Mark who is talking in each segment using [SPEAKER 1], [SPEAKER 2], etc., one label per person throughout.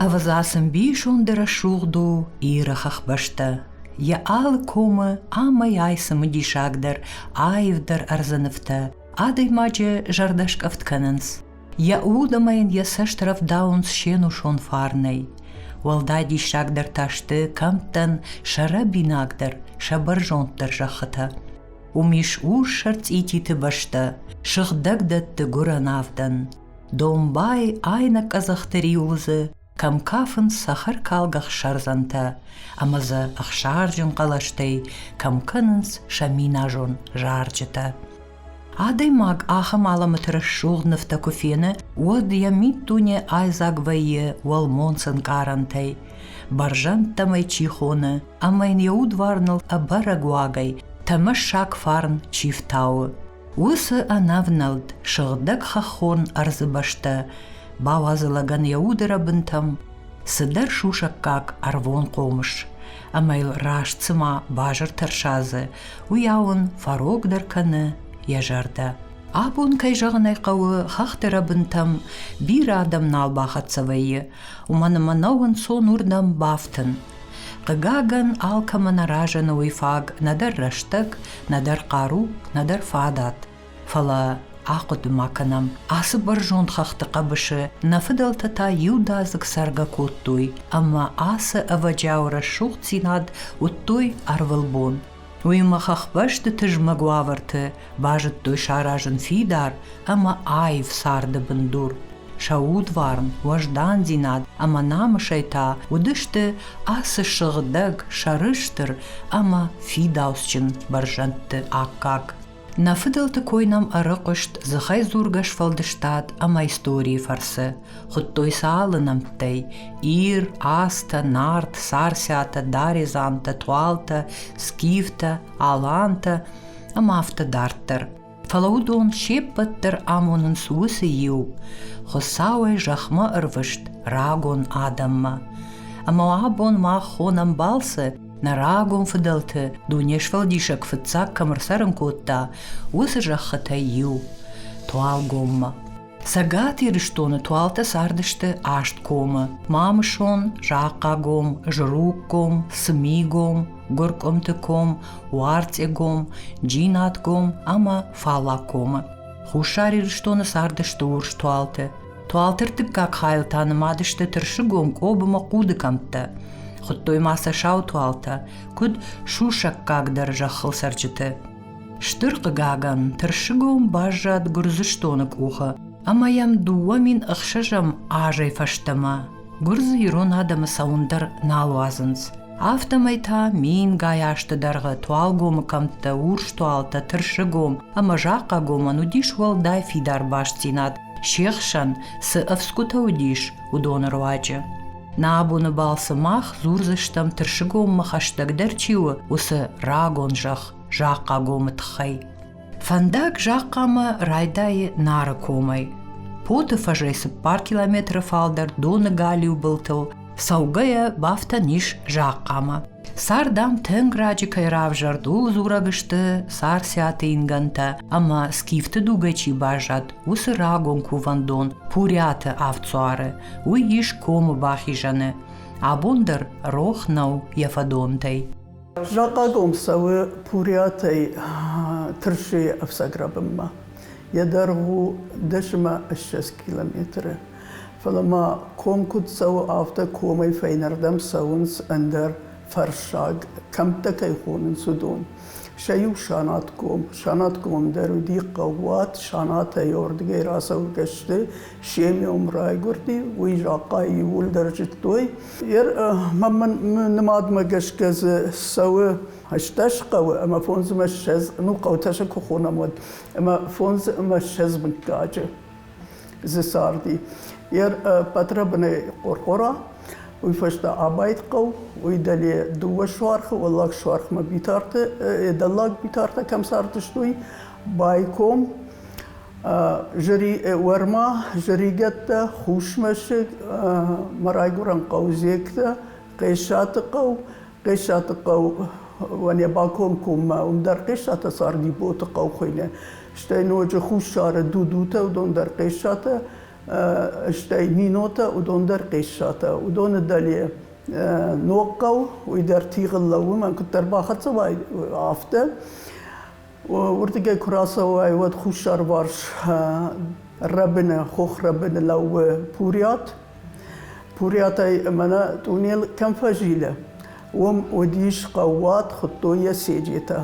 [SPEAKER 1] Ӕвӕдза цы мбисонды рӕсугъд у Иры хӕхбӕстӕ! Йӕ алы комы амӕй-ай цымыдисагдӕр, аивдӕр ӕрдзы нывтӕ адӕймаджы зӕрдӕскъӕфт кӕнынц. Йӕ уд ӕмӕ йын йӕ цӕст рӕвдауынц се нусон фарнӕй. Уӕлдай диссагдӕр та сты кӕмттӕн сӕ рӕбинагдӕр, сӕ бӕрзонддӕр зӕххытӕ. Уым ис урссӕр цъититы бӕстӕ, сыгъдӕг дӕтты гуырӕн авдӕн. Домбай айнӕг къӕдзӕхты риуыл дзы кӕм кафынц цӕхӕркалгӕ ӕхсӕрдзӕнтӕ ӕмӕ дзы ӕхсарджын хъӕлӕстӕй кӕм кӕнынц сӕ миназон зарджытӕ. Адӕймаг ахӕм алӕмӕты рӕсугъд нывтӕ куы фены, уӕд йӕ миддуне айдзаг вӕййы уӕлмонц ӕнкъарӕнтӕй. Бӕрзӕндтӕм ӕй чи хоны ӕмӕ йын йӕ удварныл ӕбӕрӕг уагӕй тӕмӕссаг фарн чи фтауы, уыцы ӕнӕвнӕлд, сыгъдӕг хӕххон ӕрдзы бӕстӕ бауадзы лӕгӕн йӕ уды рӕбынтӕм цыдӕр сусӕггаг ӕрвон хъомыс, ӕмӕ йыл раст цыма базыртӕ рсадзы, уыйау ын фӕрогдӕр кӕны йӕ зӕрдӕ. Абон, кӕй зӕгъын ӕй хъӕуы, хӕхты рӕбынтӕм бирӕ адӕм нал бахӕццӕ вӕййы, уымӕн ӕмӕ нӕу ӕнцон уырдӕм бафтын. Хъыгагӕн, алкӕмӕн аразӕны уый фаг нӕдӕр рӕстӕг, нӕдӕр хъару, нӕдӕр фадат. Фӕлӕ ахъуыды ма кӕнӕм, ацы бӕрзонд хӕхты хъӕбысы нӕ фыдӕлтӕ та иудадзыг цӕргӕ кодтой ӕмӕ ацы ӕвӕджиауы рӕсугъддзинад уыдтой ӕрвылбон. Уыимӕ хӕхбӕсты тызмӕг уавӕрты базыдтой саразын фидар ӕмӕ аив царды бындур. Сӕ удварн, уӕздандзинад ӕмӕ намысӕй та уыдысты ацы сыгъдӕг, сӕрыстыр ӕмӕ фидауцджын бӕрзӕндты аккаг. Нӕ фыдӕлты кой нӕм ӕрыхъуыст дзыхӕйдзургӕ сфӕлдыстад ӕмӕ историйы фӕрцы. Хуыдтой сӕ алы нӕмттӕй: Ир, Астӕ, Нарт, Царциатӕ, Даредзантӕ, Туалтӕ, Скифтӕ, Алантӕ ӕмӕ афтӕ дарддӕр. Фӕлӕ уыдон се ппӕт дӕр амонынц уыцы иу, Хуыцауӕй зӕхмӕ ӕрвыст рагон адӕммӕ. Ӕмӕ абон мах хонӕм балцы Нӕ рагон фыдӕлты Дунесфӕлдисӕг фыццаг кӕм ӕрцӕрын кодта, уыцы зӕххытӕй иу – Туалгоммӕ. Цӕгат Ирыстоны туалтӕ цардысты аст комы: Мамысон, Захъхъагом, Зруггом, Цымигом, Гуыркъуымты ком, Уарцъегом, Джинатгом ӕмӕ Фаллагкомы. Хуссар Ирыстоны цардысты урс туалты. Туалты ӕртыккаг хайыл та нымад сты Тырсыгом, Къоб ӕмӕ Хъуды кӕмттӕ. Хуыдтой ма сӕ сау туалтӕ, куыд сусӕггагдӕр зӕххыл цӕрджыты. Стыр хъыгагӕн, Тырсыгом баззад Гуырдзыстоны къухы, ӕмӕ йӕм 2006 азӕй фӕстӕмӕ гуырдзы ирон адӕмы цӕуын дӕр нал уадзынц. Афтӕмӕй та мингай азты дӕргъы Туалгомы кӕмттӕ, Урстуалтӕ, Тырсыгом ӕмӕ Захъхъагомӕн уыдис уӕлдай фидар бастдзинад се хсӕн цы ӕфцгуытӕ уыдис, уыдоны руаджы. Нӕ абоны балцы мах дзурдзыстӕм Тырсыгоммӕ хӕстӕгдӕр чи у, уыцы рагон зӕхх Захъхъагомы тыххӕй. Фӕндаг Захъхъамӕ райдайы Нары комӕй. Поты фӕзӕй 4 километры фалдӕр доны галиу былтыл цӕугӕйӕ бафтӕн ис Захъхъамӕ. Цард ам тынг раджы кӕй равзӕрд, ууыл дзурӕг сты Царциаты ингӕнтӕ ӕмӕ скифты дугӕй чи баззад, уыцы рагон кувӕндон Пуриаты авдцуары. Уый ис комы бахизӕны. Абон дӕр рох нӕу йӕ фӕдонтӕй.
[SPEAKER 2] Захъагом цӕуы Пуриатӕй Тырсыйы ӕфцӕгрӕбынмӕ. Йӕ дӕргъ у 10 ӕмӕ 20 километры. Фӕлӕ ма ком куыд цӕуы, афтӕ комӕй фӕйнӕрдӕм цӕуынц ӕндӕр фӕрссаг кӕмттӕ кӕй хонынц, уыдон. Сӕ иу Санатгом. Санатгом дӕр уыди хъӕууат, Санатӕй уырдыгӕй рацӕугӕ сты, Семион райгуырди, уый Захъайы иууылдӕр зыдтой. Мӕ нымадмӕ гӕсгӕ дзы цӕуы 18 хъӕуы ӕмӕ 25, ну хъӕутӕ сӕ куы хонӕм, уӕд, ӕмӕ 25 мыггаджы. Дзы царди. Йе пъӕтрӕбынӕй Къоркъора, уый фӕстӕ Абайт хъӕу, уый дӕле дыууӕ суархы, уӕллаг суархмӕ Битарты, дӕллаг Битартӕ кӕм цардысты, уый, Байком, Уӕрма, Зӕригӕттӕ, Хусмӕсыг, мӕ райгуырӕн хъӕу Зегтӕ, Хъесаты хъӕу, Хъесаты хъӕу уӕн йӕ бакомкоммӕ, уым дӕр Хъесатӕ царди Боты хъӕу хуыйны. Стӕй ноджы Хуссары Дудутӕ, уыдон дӕр Хъесатӕ. Стӕй Нинотӕ, уыдон дӕр Хъессатӕ. Уыдоны дӕле Ногхъӕу, уый дӕр тигъыл лӕууы, мӕн куыддӕр бахӕццӕ уай, афтӕ. Уырдыгӕй куы рацӕуай, уӕд хуссарварс рӕбыны, хохрӕбыны лӕууы Пуриат. Пуриатӕй мӕнӕ тъунел кӕм фӕзилы, уым уыдис хъӕууат, хуыдтой йӕ Седжетӕ.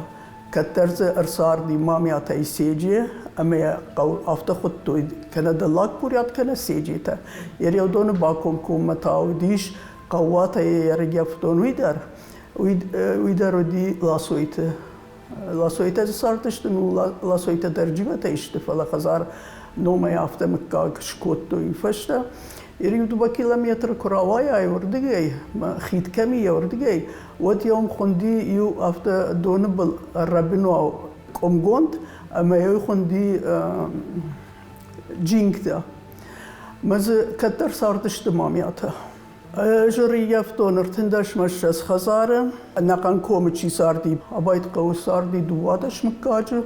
[SPEAKER 2] Кӕддӕр дзы ӕрцарди Мамиатӕй Седже, ӕмӕ йӕ хъӕу афтӕ хуыдтой, кӕнӕ Дӕллаг Пуриат, кӕнӕ Седжетӕ. Ереудоны бакомкоммӕ та уыдис хъӕууатӕй ӕрыгӕфтон уый дӕр. Уый дӕр уыди Ласойты. Ласойтӕ дзы цардысты, ну, Ласойтӕ дӕр Джиотӕй сты, фӕлӕ хӕдзар номӕй афтӕ мыггаг скодтой уый фӕстӕ. Иу дыууӕ километры куы рауайай уырдыгӕй, хид кӕм и, уырдыгӕй, уӕд йӕм хуынди иу афтӕ доны был рӕбинуау къуымгонд, ӕмӕ йӕ хуынди джингтӕ. Мӕ дзы кӕддӕр цардысты мамиатӕ. Ӕз ӕрыййӕфтон 13 хӕдзары, ӕнӕхъӕн комы чи царди, Абайты хъӕуы царди 12 мыггаджы,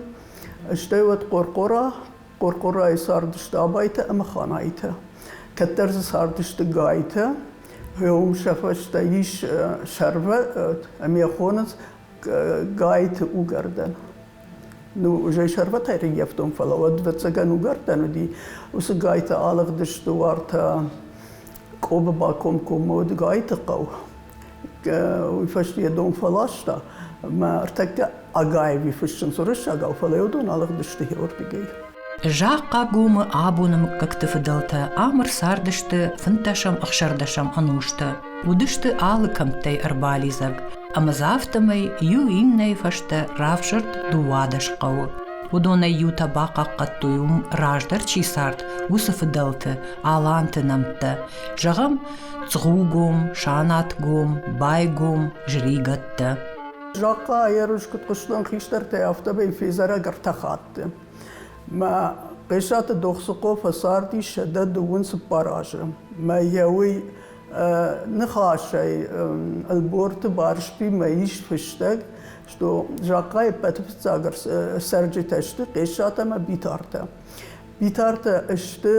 [SPEAKER 2] стӕй уӕд Хъорхъора, Хъорхъорайы цардысты Абайтӕ ӕмӕ Ханайтӕ. Кӕддӕр дзы цардысты Гайтӕ, уым сӕ фӕстӕ ис сӕрвӕ ӕмӕ йӕ хонынц Гайты угӕрдӕн. Ну, уже сӕрвӕтӕй рыййӕфтон, фӕлӕ уӕд, ӕвӕццӕгӕн, угӕрдӕн уыди. Уыцы Гайтӕ алыгъдысты уартӕ Къобы бакомкоммӕ уыд Гайты хъӕу. Уый фӕстӕ йӕ дон фӕласта. Мӕ ӕртӕккӕ Агаеви фыссынц уырыссагау, фӕлӕ уыдон алыгъдысты хеуырдыгӕй.
[SPEAKER 1] Захъхъагомы абоны мыггӕгты фыдӕлтӕ ам ӕрцардысты фынддӕсӕм-ӕхсӕрдӕсӕм ӕнусты. Уыдысты алы кӕмттӕй ӕрбалидзӕг, ӕмӕ дзы афтӕмӕй иу иннӕйы фӕстӕ равзӕрд 12 хъӕуы. Уыдонӕй иутӕ бахъахъхъӕдтой уым раздӕр чи цард, уыцы фыдӕлты, аланты нӕмттӕ. Зӕгъӕм, Цъгугом, Санатгом, Байгом, Зригӕттӕ.
[SPEAKER 2] Захъа ерыс куыд хъуыстон хистӕртӕй, афтӕмӕй фезӕрӕг ӕртӕ хатты. Мӕ Хъесаты Дохцыхъо фӕцарди 124 азы. Мӕ йӕ уый ныхасӕй Ӕлборты Барысбимӕ ис фыстӕг, что Захъайы ӕппӕты фыццаг цӕрджытӕ сты Хъесатӕ ӕмӕ Битартӕ. Битартӕ сты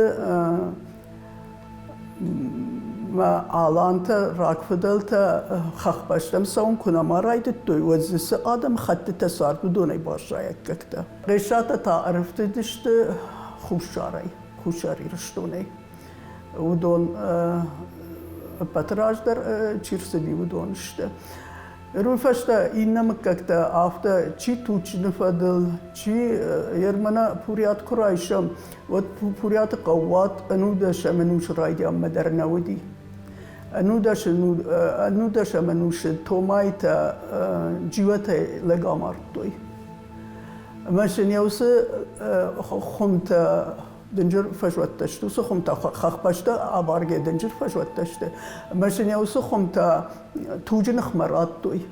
[SPEAKER 2] мӕ алантӕ, рагфыдӕлтӕ хӕхбӕстӕм цӕуын куы нӕма райдыдтой, уӕд дзы цы адӕмыхӕттытӕ цард, уыдонӕй баззайӕггӕгтӕ. Хъесатӕ та ӕрӕфтыдысты Хуссарӕй, Хуссар Ирыстонӕй. Уыдон ӕппӕты раздӕр чи рцыди, уыдон сты. Уый фӕстӕ иннӕ мыггӕгтӕ афтӕ чи туджджыны фӕдыл, чи Ермана Пуриат куы райсӕм, уӕд Пуриаты хъӕууат ӕнудӕсӕм ӕнусы райдианмӕ дӕр нӕ уыди. Ӕнудӕсӕм ӕнусы Томайтӕ Джиотӕй лӕг амардтой. Ӕмӕ сын йӕ уыцы хуымтӕ дынджыр фӕзуӕттӕ сты, уыцы хуымтӕ хӕхбӕстӕ абаргӕ дынджыр фӕзуӕттӕ сты. Ӕмӕ сын йӕ уыцы хуымтӕ туджы ныхмӕ радтой.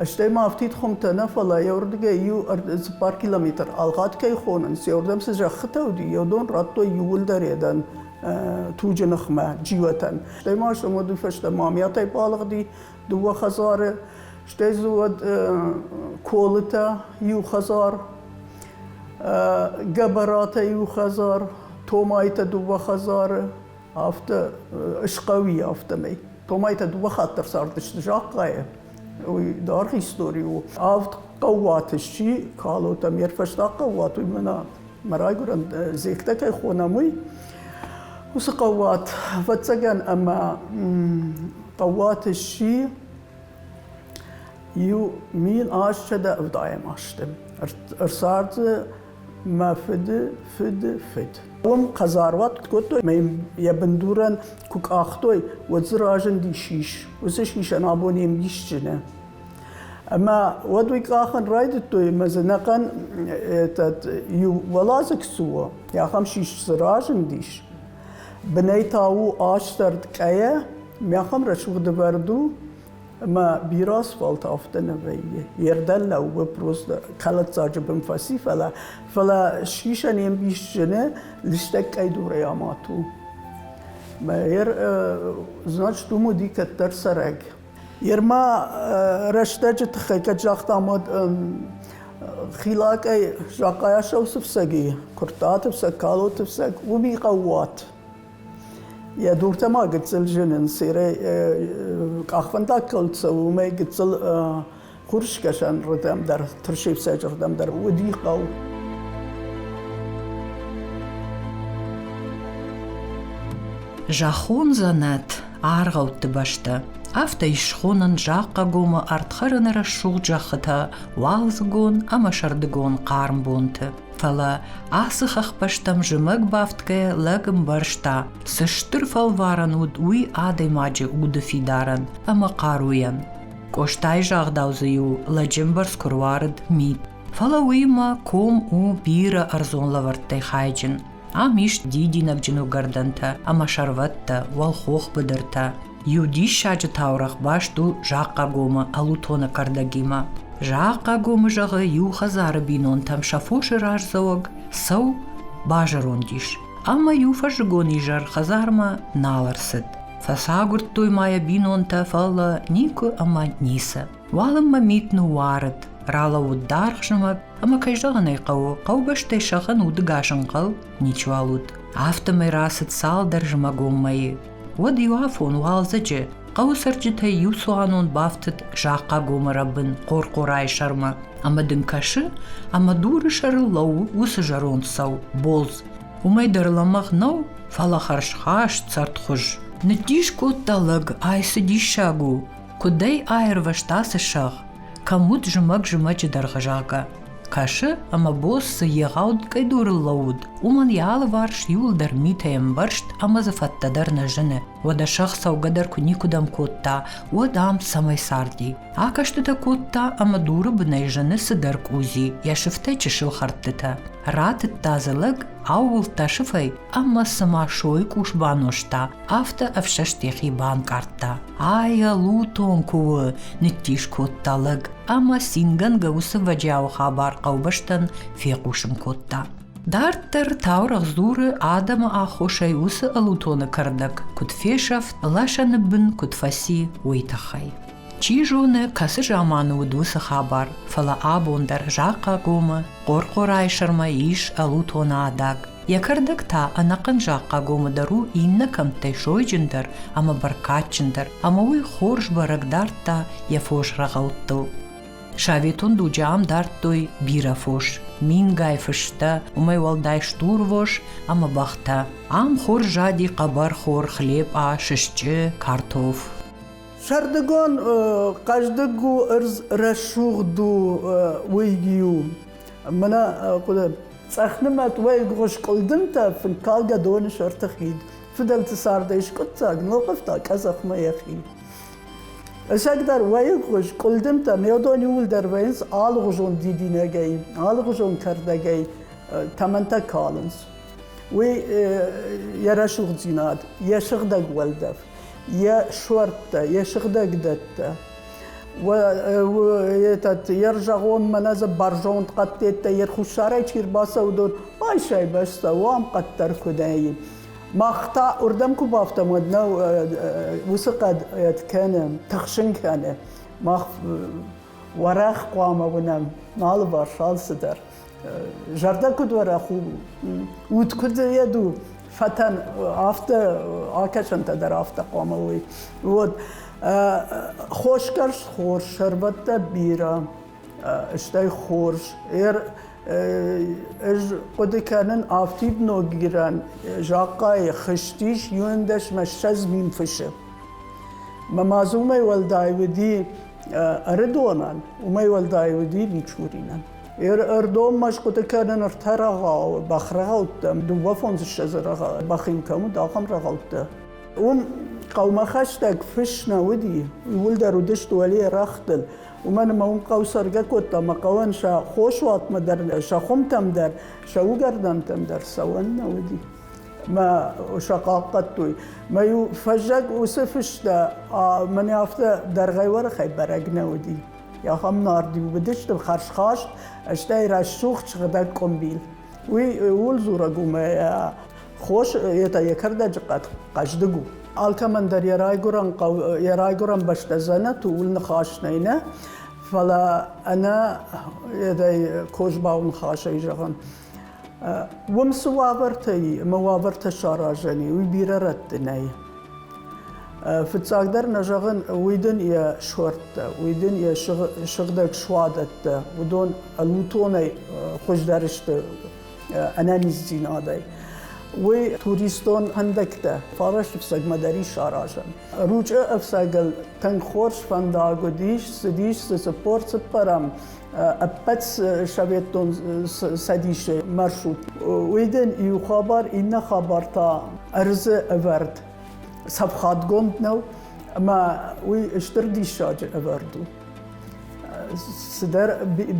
[SPEAKER 2] Стӕй ма афтид хуымтӕ нӕ, фӕлӕ йӕ уырдыгӕй иу 4 километр алгъад кӕй хонынц, йӕ уырдӕм цы зӕххытӕ уыди, йӕ уыдон радтой иууылдӕр едӕн туджы ныхмӕ джиотӕн. Стӕй ма сӕм уӕд уый фӕстӕ Мамиатӕй балыгъди дыууӕ хӕдзары, стӕй дзы уӕд Колытӕ иу хӕдзар, Гӕбӕратӕ иу хӕдзар, Томайтӕ дыууӕ хӕдзары, афтӕ схъӕуи афтӕмӕй. Томайтӕ дыууӕ хатты ӕрцардысты Захъхъайы. Уый даргъ истори у. Авд хъӕууаты сси Калотӕм. Йе рфӕстаг хъӕууат уый мӕнӕ мӕ райгуырӕн Зегтӕ кӕй хонӕм, уый. Уыцы хъӕууат, ӕвӕццӕгӕн, ӕмӕ хъӕууат сси 1870 азты. Ӕрцард дзы мӕ фыды фыды фыд. Уым хӕдзаруат кодтой, ӕмӕ йын йӕ бындурӕн куы къахтой, уӕд дзы разынди сис. Уыцы сисӕн абон йе мбисджыны. Ӕмӕ уӕд уый къахын райдыдтой, ӕмӕ дзы ӕнӕхъӕн этот, иу уӕладзыг цы у, ахӕм сис дзы разындис. Бынӕй та у астӕрд къӕйӕ, ахӕм рӕсугъд ӕвӕрд у, ӕмӕ бирӕ асфальт афтӕ нӕ вӕййы. Йе рдӕн лӕууы просто кӕлӕддзаджы бын фӕци, фӕлӕ, фӕлӕ сисӕн йе мбисджыны лыстӕг къӕйдурӕй амад у. Мӕ значит, уым уыди кӕддӕр цӕрӕг. Ерма рӕстӕджы тыххӕй кӕд загътам, уӕд Хилакъӕй Захъайасау цы фцӕг и, Куырттаты фцӕг, Калоты фцӕг, уым и хъӕууат. Йӕ дуртӕ ма гыццыл зынынц, къахвӕндаг кӕуыл цӕуы, уымӕй гыццыл хурскӕсӕн рдӕм дӕр, Тырсыфцӕджы рдӕм дӕр уыди хъӕу.
[SPEAKER 1] Зӕххон дзӕнӕт, аргъӕутты бӕстӕ. Афтӕ ис схонӕн Захъхъагомы ӕрдхӕрӕны рӕсугъд зӕххытӕ уалдзыгон ӕмӕ сӕрдыгон хъарм бонты. Фӕлӕ ацы хӕхбӕстӕм зымӕг бафтгӕйӕ лӕг ӕмбӕрста, цы стыр фӕлварӕн уыд уый адӕймаджы уды фидарӕн ӕмӕ хъаруйӕн. Къостайы загъдау дзы-иу лӕджы ӕмбӕрц куы руарыд мит. Фӕлӕ уыимӕ ком у бирӕ ӕрдзон лӕвӕрттӕй хайджын. Ам ис дидинӕгджын уыгӕрдӕнтӕ ӕмӕ сӕрвӕттӕ, уӕлхох быдыртӕ. Иу диссаджы таурӕгъ баст у Захъхъагомы ӕлутоны кӕрдӕгимӕ. Захъхъагомы, зӕгъы, иу хӕдзары бинонтӕм сӕ фосы раздзӕуӕг цӕу базӕронд ис. Ӕмӕ иу фӕззыгон изӕр хӕдзармӕ нал ӕрцыд. Фӕцагуырдтой ма йӕ бинонтӕ, фӕлӕ никуы ӕмӕ ницы. Уалынмӕ мит ныууарыд, ралӕууыд даргъ зымӕг, ӕмӕ, кӕй зӕгъын ӕй хъӕуы, хъӕубӕстӕй сӕгъӕн удыгас ӕнхъӕл ничиуал уыд. Афтӕмӕй рацыд цалдӕр зымӕгон мӕйы. Уӕд иу афон уалдзӕджы хъӕуы цӕрджытӕй иу цуанон бафтыд Захъхъагомы рӕбын Хъорхъорайы сӕрмӕ ӕмӕ дын кӕсы, ӕмӕ дуры сӕрыл лӕууы уыцы зӕронд цӕу, Болдз. Уымӕй дӕр лӕмӕгъ нӕу, фӕлӕ хӕрзхаст, цӕрдхуыз. Ныддис кодта лӕг, ай цы диссаг у, куыдӕй аирвӕзт ацы сӕгъ, кӕм уыд зымӕг-зымӕджы дӕргъы, зӕгъгӕ. Кӕсы, ӕмӕ Босс цы егъау къӕйдурыл лӕууыд, уымӕн йӕ алыварс иуылдӕр митӕй ӕмбӕрзт ӕмӕ дзы фӕдтӕ дӕр нӕ зыны. Уӕдӕ сӕгъ цӕугӕ дӕр куы никуыдӕм кодта, уӕд ам цӕмӕй царди? Акӕстытӕ кодта ӕмӕ дуры бынӕй зыны цыдӕр къудзи, йӕ сыфтӕй чысыл хӕрдтытӕ. Ратыдта дзы лӕг, аууылдта сыфӕй ӕмӕ цыма сойы къус банозта, афтӕ ӕфсӕст йӕхи банкъардта. Ай ӕлутон куы у, ныддис кодта лӕг ӕмӕ цингӕнгӕ уыцы вӕджиауы хабар хъӕубӕстӕн фехъусын кодта. Дарддӕр таурӕгъ дзуры адӕмы аххосӕй уыцы ӕлутоны кӕрдӕг куыд фесӕфт, лӕсӕны бын куыд фӕци, уый тыххӕй. Чи зоны, кӕцы заманы уыд уыцы хабар, фӕлӕ абон дӕр Захъхъагомы, Хъорхъорайы сӕрмӕ ис ӕлутоны адаг. Йӕ кӕрдӕг та ӕнӕхъӕн Захъхъагомы дӕр у иннӕ кӕмттӕй сойджындӕр ӕмӕ бӕркадджындӕр, ӕмӕ уый хорз бӕрӕг дардта йӕ фосрӕгъӕуттыл. Советон дуджы ам дардтой бирӕ фос, мингай фыстӕ, уымӕй уӕлдай стурвос ӕмӕ бӕхтӕ. Ам хорз зади хъӕбӕрхор, хлепъа, сысджы, картоф.
[SPEAKER 2] Сӕрдыгон хъӕздыг у, ӕрдз рӕсугъд у, уый иу. Мӕнӕ хъуыды цъӕх нымӕт уӕйыггъуыз къуылдымтӕ, фынккалгӕ доны сӕрты хид, фыдӕлты цардӕй скъуыддзаг нылхъывта къӕдзӕхмӕ йӕхи. Ӕцӕгдӕр уӕйыггъуыз къуылдымтӕ медон иууылдӕр вӕййынц алыгъуызон дидинӕгӕй, алыгъуызон кӕрдӕгӕй тӕмӕнтӕ калынц. Уый йӕ рӕсугъддзинад, йӕ сыгъдӕг уӕлдӕф, йӕ суӕрттӕ, йӕ сыгъдӕг дӕттӕ. Йе рзӕгъон мӕнӕ дзы бӕрзонд хъӕдтеттӕ йе рхуссарӕй чи рбацӕуы, байсай бӕстӕ, уам хъӕддӕр куыдӕй. Мах та уырдӕм куы бафтӕм, уӕд нӕ уыцы хъӕд кӕны, тыхсын кӕны. Мах уӕрӕх хъуамӕ уынӕм алыварс алцыдӕр. Зӕрдӕ куыд уӕрӕх у, уд куыд йед у, фӕтӕн афтӕ акӕсӕнтӕ дӕр афтӕ хъуамӕ уой. Вот хосгӕрст хорз, сӕрвӕттӕ бирӕ, стӕй хорз. Ӕз хъуыды кӕнын, афтид Ногирӕн Захъхъайы хызтис 21 мин фысы. Мӕ ма дзы уымӕй уӕлдай уыди Ӕрыдонӕн, уымӕй уӕлдай уыди Мичуринӕн. Ӕрдонмӕ схъуыды кӕнын ӕртӕ рӕгъауы, бӕхрӕгъӕуттӕ, дыууӕфондзыссӕдзы бӕхин кӕм уыд, ахӕм рӕгъӕуттӕ. Уым хъӕумӕ хӕстӕг фыс нӕ уыди, иууылдӕр уыдысты уӕле рӕгътыл. Уымӕн ӕмӕ уым хъӕу цӕргӕ кодта ӕмӕ хъӕуӕн сӕ хосуатмӕ дӕр, сӕ хуымтӕм дӕр, сӕ уыгӕрдӕнтӕм дӕр цӕуӕн нӕ уыди. Мӕ сӕ хъахъхъӕдтой. Мӕ-иу фӕззӕг уыцы фыстӕ мӕнӕ афтӕ дӕргъӕй-уӕрӕхӕй бӕрӕг нӕ уыди. Ахӕм нард-иу уыдысты хӕрзхаст, стӕй рӕсугъд сыгъдӕг къуымбил. Уый ууыл дзурӕг у, мӕ хос йе та йӕ кӕрдӕджы хъӕд хъӕздыг у. Алкӕмӕн дӕр йӕ райгуырӕн хъӕу, йӕ райгуырӕн бӕстӕ дзӕнӕт у, ууыл ныхас нӕй, нӕ? Фӕлӕ ӕнӕ едӕй козбау ныхасӕй зӕгъын, уым цы уавӕртӕ и ӕмӕ уавӕртӕ саразӕн и, уый бирӕ рӕтты нӕй. Фыццагдӕр нӕ зӕгъын, уый дын йӕ суӕрттӕ, уый дын йӕ сыгъдӕг суадӕттӕ, уыдон ӕлутонӕй хуыздӕр сты ӕнӕниздзинадӕй. Уый туристон фӕндӕгтӕ фараст ӕфцӕгмӕ дӕр ис саразӕн. Ручъы ӕфцӕгыл тынг хорз фӕндаг уыдис, цыдис дзы 44-ӕм ӕппӕт Советон Цӕдисы маршрут. Уый дын иу хабар, иннӕ хабар та ӕрдзы ӕвӕрд цӕфхадгонд нӕу, ӕмӕ уый стыр диссаджы ӕвӕрд у. Цыдӕр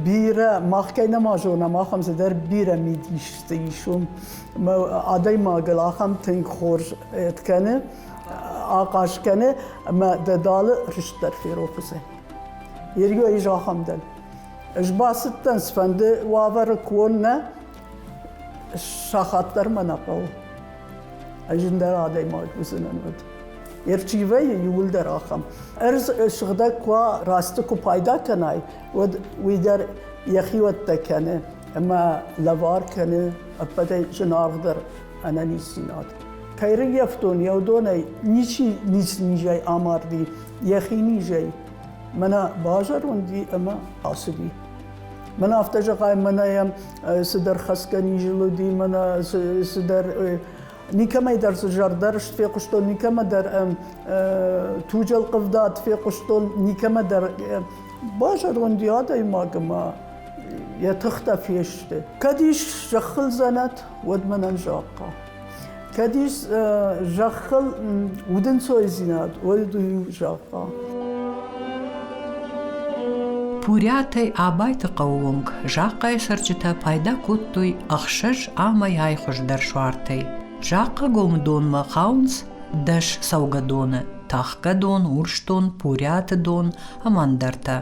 [SPEAKER 2] бирӕ, мах кӕй нӕма зонӕм, ахӕм цыдӕр бирӕ мидисты ис уым. Ӕмӕ адӕймагыл ахӕм тынг хорз кӕны, ахъаз кӕны, ӕмӕ дӕ далы рыст дӕр ферох уыдзӕн. Ерго ис ахӕм дӕн. Ӕз бацыдтӕн цыфӕнды уавӕры куы уон нӕ, сахат дӕр мӕ нӕ хъӕуы. Ӕз ӕндӕр адӕймаг уыдзынӕн уӕд. Ӕрчъи вӕййы иууылдӕр ахӕм. Ӕрдз сыгъдӕг куы уа, расты куы пайда кӕнай, уӕд уый дӕр йӕхиуӕттӕ кӕны ӕмӕ лӕвар кӕны ӕппӕтӕй зынаргъдӕр ӕнӕниздзинад. Кӕй рыййӕфтон, йӕ уыдонӕй ничи ницы низӕй амарди, йӕхи низӕй. Мӕнӕ базӕронди ӕмӕ ацыди. Мӕнӕ афтӕ зӕгъай, мӕнӕ йӕм цыдӕр хӕцгӕ низыл уыди, мӕнӕ цыдӕр никӕмӕй дӕр дзы зӕрдӕрыст фехъуыстон, никӕмӕ дӕр туджы ӕлхъывдад фехъуыстон, никӕмӕ дӕр базӕронди адӕймаг ӕмӕ йӕ тыхтӕ фесты. Кӕд ис зӕххыл дзӕнӕт, уӕд мӕнӕн захъхъа. Кӕд ис зӕххыл удӕнцойдзинад, уӕд уый у захъхъа.
[SPEAKER 1] Пурӕтӕй Абайты хъӕуы онг Захъхъайы цӕрджытӕ пайда кодтой ӕхсӕз амӕй-ай хуыздӕр суартӕй. Захъхъагомы донмӕ хауынц 10 цӕугӕдоны – Тӕхгӕдон, Урсдон, Пурӕты дон ӕмӕ ӕндӕртӕ.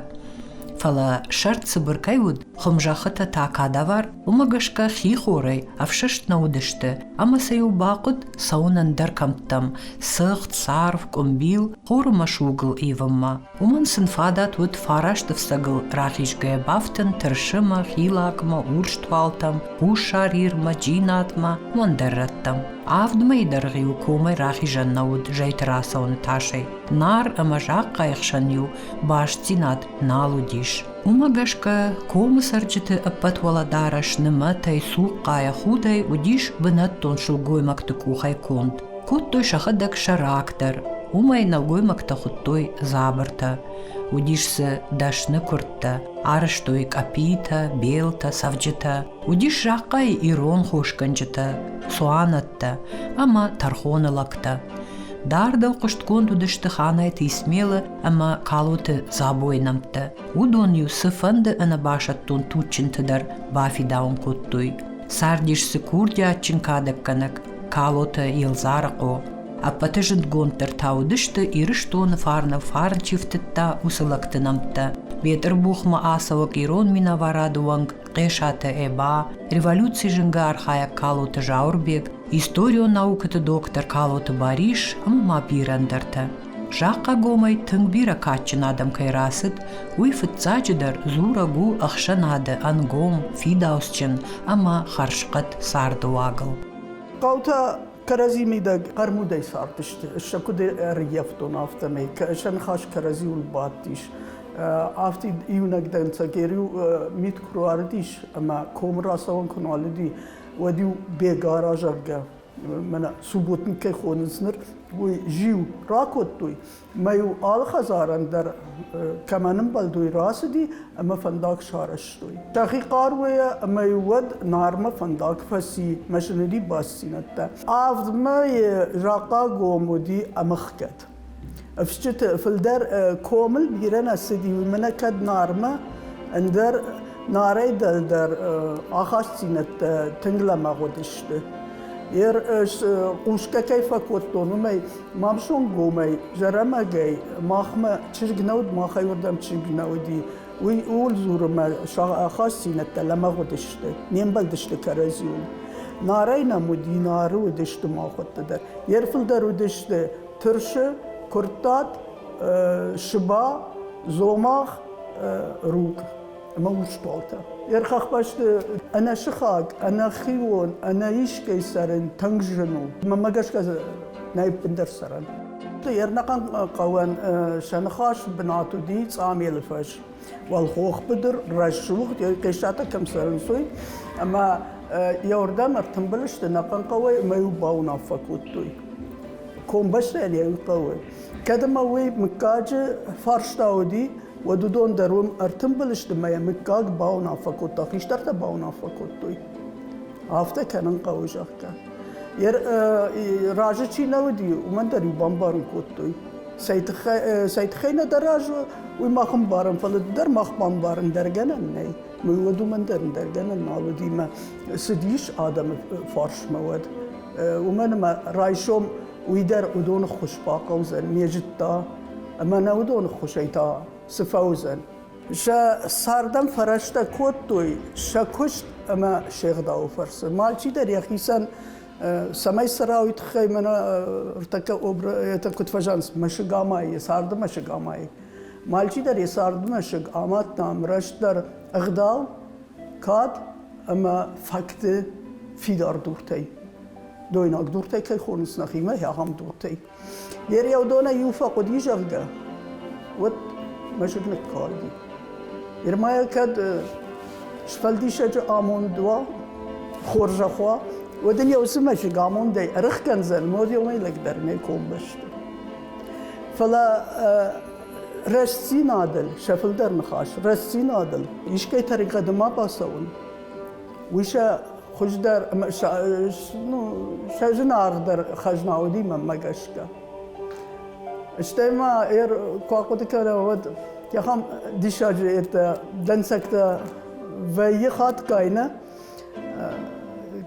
[SPEAKER 1] Фӕлӕ сӕрд цыбыр кӕй уыд, хуымзӕххытӕ та кадавар, уымӕ гӕсгӕ хихорӕй ӕфсӕст нӕ уыдысты ӕмӕ сӕ-иу бахъуыд цӕуын ӕндӕр кӕмттӕм – цыхт, царв, къуымбил, хоры мӕсугыл ивынмӕ. Уымӕн сын фадат уыд фараст ӕфцӕгыл рахизгӕйӕ бафтын Тырсымӕ, Хилакмӕ, Урстуалтӕм, Хуссар Ирмӕ, Джинатмӕ, ӕндӕр рӕттӕм. Авд мӕйы дӕргъы-иу комӕй рахизӕн нӕ уыд зӕйты рацӕуыны тасӕй. Нар ӕмӕ Захъхъайы хсӕн-иу бастдзинад нал уыдис. Уымӕ гӕсгӕ комы цӕрджыты ӕппӕт уӕлӕдарӕс нымӕтӕй, цухъхъайӕ, худӕй уыдис бынӕттон сылгоймӕгты къухӕй конд. Кодтой сӕхӕдӕг сӕрак дӕр, уымӕй нӕлгоймӕгтӕ хуыдтой дзабыртӕ. Уыдис дзы дӕсны куырдтӕ, арӕзтой къӕпитӕ, белтӕ, цӕвджытӕ. Уыдис Захъхъайы ирон хосгӕнджытӕ, цуанӕттӕ ӕмӕ тӕрхоны лӕгтӕ. Дардыл хъуыстгонд уыдысты Ханайты Исмелы ӕмӕ Калоты Дзабойы нӕмттӕ. Уыдон-иу цыфӕнды ӕнӕбасӕттон туджджынты дӕр бафидауын кодтой. Цардис дзы курдиатджын кадӕггӕнӕг Калоты Елдзарыхъо. Ӕппӕты зындгонддӕр та уыдысты Ирыстоны фарны фарн чи фтыдта, уыцы лӕгты нӕмттӕ. Бетъырбухмӕ ацӕуӕг ирон минӕварады уӕнг Хъесаты Эба, революцийы зынгӕ архайӕг Калоты Зауырбег, историон наукӕты доктор Калоты Барис ӕмӕ ма бирӕ ӕндӕртӕ. Захъхъагомӕй тынг бирӕ кадджын адӕм кӕй рацыд, уый фыццаджыдӕр дзурӕг у ӕхсӕнады ӕнгом, фидауцджын ӕмӕ хӕрзхъӕд царды уагыл.
[SPEAKER 2] Хъӕутӕ кӕрӕдзи мидӕг хъӕрмудӕй цардысты, сӕ куыд ӕрыййӕфтон, афтӕмӕй. Сӕ ныхас кӕрӕдзиуыл бадтис. Афтид иунӕг дӕнцӕг иу мит куы руарыдис ӕмӕ комы рацӕуӕн куы нал уыди, уӕд-иу бегара, зӕгъгӕ, мӕнӕ субботник кӕй хонынц ныр, уый зиу ракодтой. Мӕ-иу алы хӕдзарӕн дӕр кӕмӕн ӕмбӕлд, уый рацыди ӕмӕ фӕндаг сарӕзтой. Сӕхи хъаруйӕ ӕмӕ-иу уӕд Нармӕ фӕндаг фӕци, машинӕри бастдзинӕдтӕ. Авд мӕйы Захъагом уыди ӕмыхгӕд. Ӕфсджыты фылдӕр комыл бирӕ нӕ цыди, уый мӕнӕ кӕд Нармӕ, ӕндӕр Нарӕй дӕлдӕр ахастдзинӕдтӕ тынг лӕмӕгъ уыдысты. Ер хъусгӕ кӕй фӕкодтон, уымӕй Мамсонгомӕй, Зӕрӕмӕгӕй махмӕ чызг нӕ уыд, махӕй уырдӕм чызг нӕ уыди. Уый ууыл дзуры мӕ ахастдзинӕдтӕ лӕмӕгъ уыдысты, не мбӕлдысты кӕрӕдзиуыл. Нарӕй нӕм уыди, Нары уыдысты махуӕттӕ дӕр. Ер фылдӕр уыдысты Тырсы, Куырттат, Сыба, Дзомагъ. Рукъ ӕмӕ Урстуалтӕ. Ӕрхӕхбӕсты ӕнӕсыхаг, ӕнӕхион, ӕнӕискӕй цӕрын тынг зын у. Мӕнмӕ гӕсгӕ нӕй ӕппындӕр цӕрӕн. Ӕрнӕхъӕн хъӕуӕн сӕ ныхас бынат уыди Цъамелы фӕз. Уӕлхох быдыр, рӕсугъд, Хъесатӕ кӕм цӕрынц, уый. Ӕмӕ йӕ уырдӕм ӕртымбыл сты ӕнӕхъӕн хъӕуӕй ӕмӕ-иу бауынаффӕ кодтой. Комбӕстӕйӕн йӕ хъӕуы. Кӕд ӕмӕ уый мыггаджы фарста уыди, уӕд уыдон дӕр уым ӕртымбыл сты ӕмӕ йӕ мыггаг бауынаффӕ кодта, хистӕртӕ бауынаффӕ кодтой. Афтӕ кӕнын хъӕуы, зӕгъгӕ. Йӕ разы чи нӕ уыди, уымӕн дӕр-иу бамбарын кодтой. Цӕй тыххӕй нӕ дӕ разы, уый мах ӕмбарӕм, фӕлӕ ды дӕр мах бамбарын дӕр гӕнӕн нӕй. Уый уӕд уымӕн дӕр ӕндӕр гӕнӕн нал уыди мӕ цыдис адӕмы фарсмӕ уӕд. Уымӕн ӕмӕ райсом уый дӕр уыдоны ххуыс бахъӕудзӕн, не зыдта, ӕмӕ нӕ уыдоны ххуысӕй та цы фӕуыдзӕн. Сӕ цардӕн фӕрӕзтӕ кодтой сӕ куыст ӕмӕ се гъдауы фӕрцы. Алчидӕр йӕхицӕн цӕмӕй цӕра, уый тыххӕй мӕнӕ ӕртӕккӕ это куыд фӕзӕгъынц, мӕсыг амайы, йӕ царды мӕсыг амайы. Алчидӕр йӕ царды мӕсыг амадта растдӕр ӕгъдау, кад ӕмӕ факты фидар дуртӕй. Дойнаг дуртӕй кӕй хонынц нӕхимӕ, ахӕм дуртӕй. Йе реудонӕй иу фӕхъуыди, зӕгъгӕ, уӕд мӕсыг ныккалди. Ирмӕ кӕд сфӕлдисӕджы амонд уа, хорзӕх уа, уӕд ын йӕ уыцы мӕсыг амондӕй ӕрыхгӕндзӕн, модиомӕй лӕгдӕр нӕ комбӕсты. Фӕлӕ рӕстдзинадыл, сӕ фылдӕр ныхас, рӕстдзинадыл искӕй тӕригъӕды ма бацӕуын, уый сӕ хуыздӕр ӕмӕ сӕ зынаргъдӕр хӕзна уыди мӕнмӕ гӕсгӕ. Стӕй ма куы ахъуыды кӕнӕм, уӕд ахӕм диссаджы дӕнцӕгтӕ вӕййы хатгай, нӕ?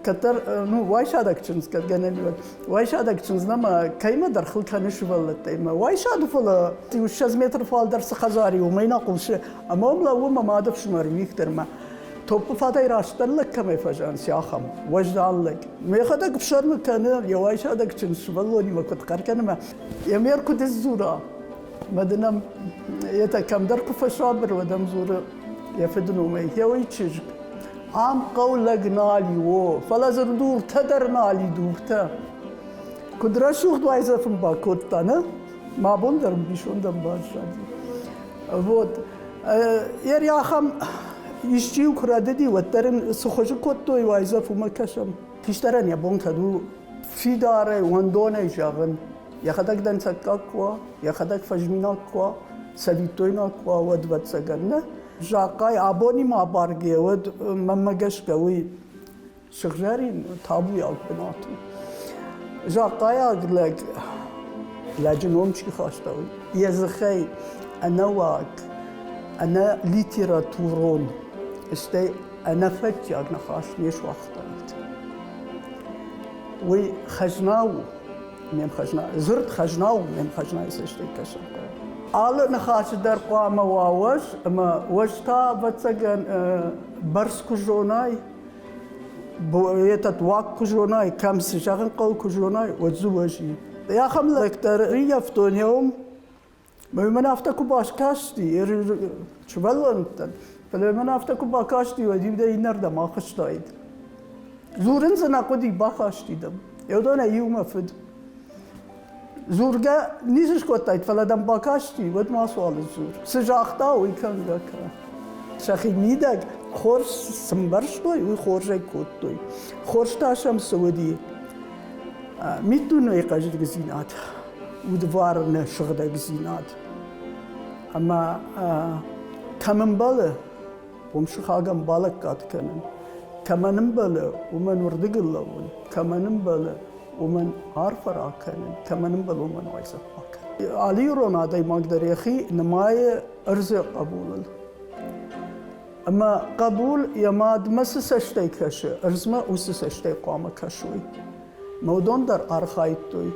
[SPEAKER 2] Кӕддӕр, ну, уайсадӕг чындз, кӕд гӕнӕн уӕд, уайсадӕг чындз нӕма кӕимӕдӕр хыл кӕны сывӕллӕттӕй мӕ уайсады, фӕлӕ иу 20 метр фалдӕр цы хӕдзар и, уымӕй нӕ хъусы. Ӕмӕ уым лӕууы мӕ мады фсымӕр Виктормӕ. Топпы фатӕй растдӕр лӕг кӕмӕй фӕзӕнц, ахӕм уӕздан лӕг. Мӕхӕдӕг ӕфсӕрмы кӕны, йӕ уайсадӕг чындз сывӕллонимӕ куыд хъӕр кӕны мӕ йӕ ме ркуыд сдзура. Мӕ дын ӕм етӕ кӕмдӕр куы фӕсабыр, уӕд ӕм дзуры йӕ фыды номӕй, Гъеуый чызг, ам хъӕу лӕг нал и, о, фӕлӕ дзы дуртӕ дӕр нал и, дуртӕ. Куыд рӕсугъд уайдзӕф ын бакодта, нӕ? Мӕ бон дӕр ӕмбисондӕн баззади. Вот. Ери ахӕм исчи-иу куы рӕдыди, уӕддӕр ын цы хуызы кодтой уайдзӕф, уымӕ кӕсӕм. Хистӕрӕн йӕ бон кӕд у фидарӕй, уӕндонӕй зӕгъын, йӕхӕдӕг дӕнцӕггаг куы уа, йӕхӕдӕг фӕзминаг куы уа, цӕвиттойнаг куы уа, уӕд ӕвӕццӕгӕн нӕ. Захъхъай абонимӕ абаргӕ, уӕд мӕнмӕ гӕсгӕ уый сыгъзӕрин табуйаг бынат у. Захъхъайаг лӕг, лӕджы ном чи хаста, уый йӕ дзыхӕй ӕнӕуаг, ӕнӕ литературон, стӕй ӕнӕфӕтчиаг ныхас не суагътаид. Уый хӕзна у, ме мхӕзна, дзырд хӕзна у, ме мхӕзнайы цӕстӕй кӕсын хъӕуы. Алы ныхасы дӕр хъуамӕ уа уӕз, ӕмӕ уӕз та, ӕвӕццӕгӕн, бӕрц куы зонай, этот уаг куы зонай, кӕм цы зӕгъын хъӕуы куы зонай, уӕд дзы уӕз и. Ахӕм лӕгтӕ рыййӕфтон еум, мӕн афтӕ куы бакасти, сывӕллӕттӕн, фӕлӕ мӕн афтӕ куы бакасти, уӕд-иу дӕ иннӕрдӕм ахызтаид. Дзурын дзы нӕ хъуыди, бакасти дӕм. Уыдонӕй иу мӕ фыд. Дзургӕ ницы скодтаид, фӕлӕ дӕм бакасти, уӕд мацуал сдзур. Цы загъта, уый кӕнгӕ кӕ. Сӕхи мидӕг хорз цы мбӕрстой, уый хорзӕй кодтой. Хорз та сӕм цы уыди? Миддунейы хъӕздыгдзинад, удварны сыгъдӕгдзинад. Ӕмӕ кӕм ӕмбӕлы, уым сыхагӕн балӕггад кӕнын. Кӕмӕн ӕмбӕлы, уымӕн уырдыгыл лӕууын. Кӕмӕн ӕмбӕлы, уымӕн арфӕ ракӕнын, кӕмӕн ӕмбӕлы, уымӕн уайдзӕф бакӕнын. Алы ирон адӕймаг дӕр йӕхи нымайы ӕрдзы хъӕбулыл. Ӕмӕ хъӕбул йӕ мадмӕ цы цӕстӕй кӕсы, ӕрдзмӕ уыцы цӕстӕй хъуамӕ кӕсой. Ӕмӕ уыдон дӕр архайдтой.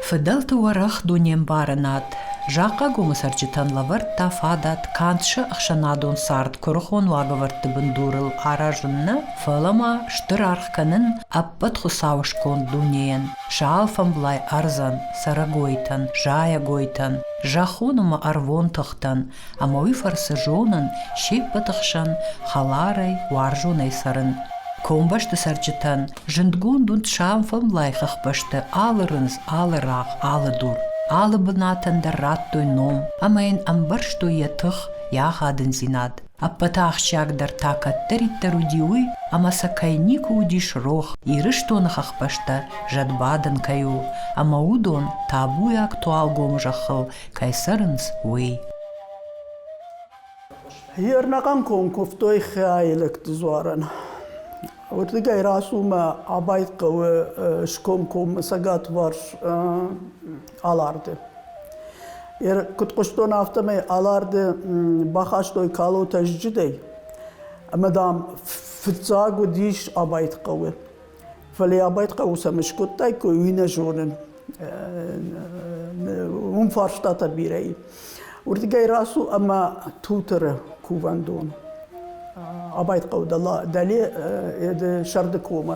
[SPEAKER 1] Фыдӕлты уӕрӕх дунембарынад, Захъагомы цӕрджытӕн лӕвӕрдта фадат канд сӕ ӕхсӕнадон цард куырыхон уагӕвӕрдты бындурыл аразын нӕ, фӕлӕ ма стыр аргъ кӕнын ӕппӕт хуыцауысконд дунейӕн, сӕ алфӕмблай ӕрдзӕн, цӕрӕгойтӕн, зайӕгойтӕн, зӕххон ӕмӕ ӕрвон тыхтӕн, ӕмӕ уый фӕрцы зонын се ппӕты хсӕн хӕларӕй, уарзонӕй цӕрын. Комбӕсты цӕрджытӕн зындгонд уыд сӕ алфӕмблай хӕхбӕсты алы рындз, алы рагъ, алы дур. Алы бынатӕн дӕр радтой ном ӕмӕ йын ӕмбӕрстой йӕ тых, йӕ ахадындзинад. Ӕппӕты ахсджиагдӕр та кӕддӕриддӕр уыди уый, ӕмӕ сӕ кӕй никуы уыдис рох, Ирыстоны хӕхбӕстӕ зӕдбадӕн кӕй у, ӕмӕ уыдон табуйаг Туалгомы зӕххыл кӕй цӕрынц, уый.
[SPEAKER 2] Ернӕхъӕн ком куывтой Хиайы лӕгты дзуарӕн. Уырдыгӕй рацу мӕ Абайт хъӕуы скомкоммӕ цӕгатварс Аларды. Куыд хъуыстон, афтӕмӕй Аларды бахастой Калотӕ Зджыдӕй ӕмӕ, дам, фыццаг уыдис Абайт хъӕуы. Фӕлӕ Абайт хъӕуы цӕмӕ скодтаиккой, уый нӕ зонын. Уым фарстатӕ бирӕ и. Уырдыгӕй рацу ӕмӕ Тутыры кувӕндон. Абайт хъӕуы дӕле сӕрды комы.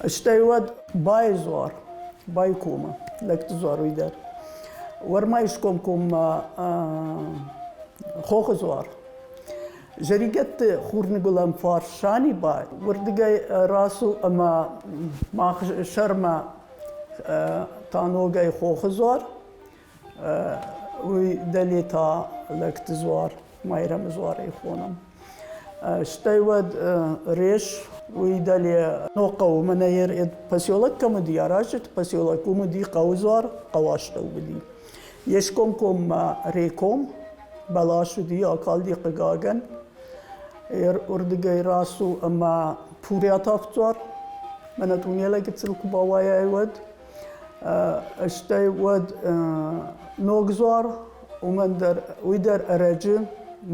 [SPEAKER 2] Стӕй уӕд Байы дзуар, Байы комы, лӕгты дзуар уый дӕр. Уӕрмайы скомкоммӕ Хохы дзуар. Зӕригӕтты хурныгуылӕн фарс Саниба, уырдыгӕй рацу ӕмӕ мах сӕрмӕ та ногӕй Хохы дзуар, уый дӕле та Лӕгты дзуар, Майрӕмы дзуарӕй хонӕм. Стӕй уӕд Рес, уый дӕле Ногхъӕуы, мӕнӕ поселок кӕм уыди, аразджыты поселок, уым уыди хъӕуы дзуар, хъӕуы астӕу уыди. Йе скомкоммӕ Реком, бӕлас уыди, акалди хъыгагӕн. Уырдыгӕй рацу ӕмӕ Пурӕтавдзуар, мӕнӕ тъунелӕй гыццыл куы бауайай, уӕд. Стӕй уӕд ног дзуар, уымӕн дӕр, уый дӕр ӕрӕджы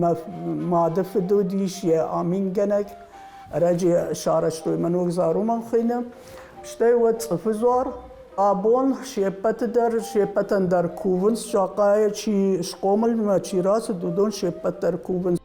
[SPEAKER 2] мӕ мады фыд уыдис йӕ амингӕнӕг, ӕрӕджы сарӕзтой мӕ ног дзуар уымӕн хуыйны. Стӕй уӕд цъыфы дзуар. Абон се ппӕты дӕр, се ппӕтӕн дӕр кувынц, Захъайӕ чи схъомыл ӕмӕ чи рацыд, уыдон се ппӕт дӕр кувынц.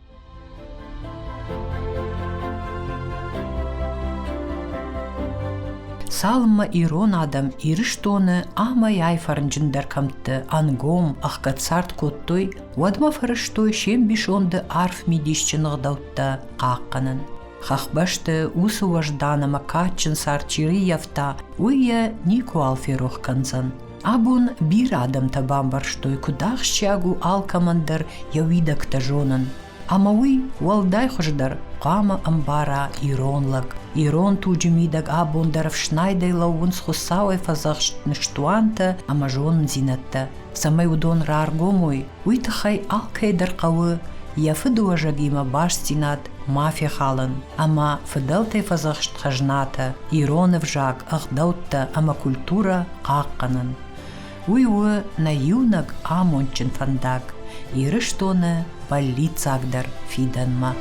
[SPEAKER 1] Цалынмӕ ирон адӕм Ирыстоны амӕй-ай фӕрнджындӕр кӕмтты ӕнгом, ӕхгӕд цард кодтой, уӕдмӕ фӕрӕзтой се мбисонды арф мидисджын ӕгъдӕуттӕ хъахъхъӕнын. Хӕхбӕсты уыцы уӕздан ӕмӕ кадджын цард чи рыййӕфта, уый йӕ никуал ферох кӕндзӕн. Абон бирӕ адӕмтӕ бамбӕрстой, куыд ахсджиаг у алкӕмӕн дӕр йӕ уидӕгтӕ зонын. Ӕмӕ уый уӕлдай хуыздӕр хъуамӕ ӕмбара ирон лӕг. Ирон туджы мидӕг абон дӕр ӕфснайдӕй лӕууынц Хуыцауӕй фӕдзӕхст ныстуантӕ ӕмӕ зонындзинӕдтӕ. Цӕмӕй уыдон раргом уой, уый тыххӕй алкӕй дӕр хъӕуы йӕ фыдыуӕзӕгимӕ бастдзинад ма фехалын ӕмӕ фыдӕлтӕй фӕдзӕхст хӕзнатӕ, ирон ӕвзаг, ӕгъдӕуттӕ ӕмӕ культурӕ хъахъхъӕнын. Уый у нӕ иунӕг амондджын фӕндаг Ирыстоны бӕллиццагдӕр фидӕнмӕ.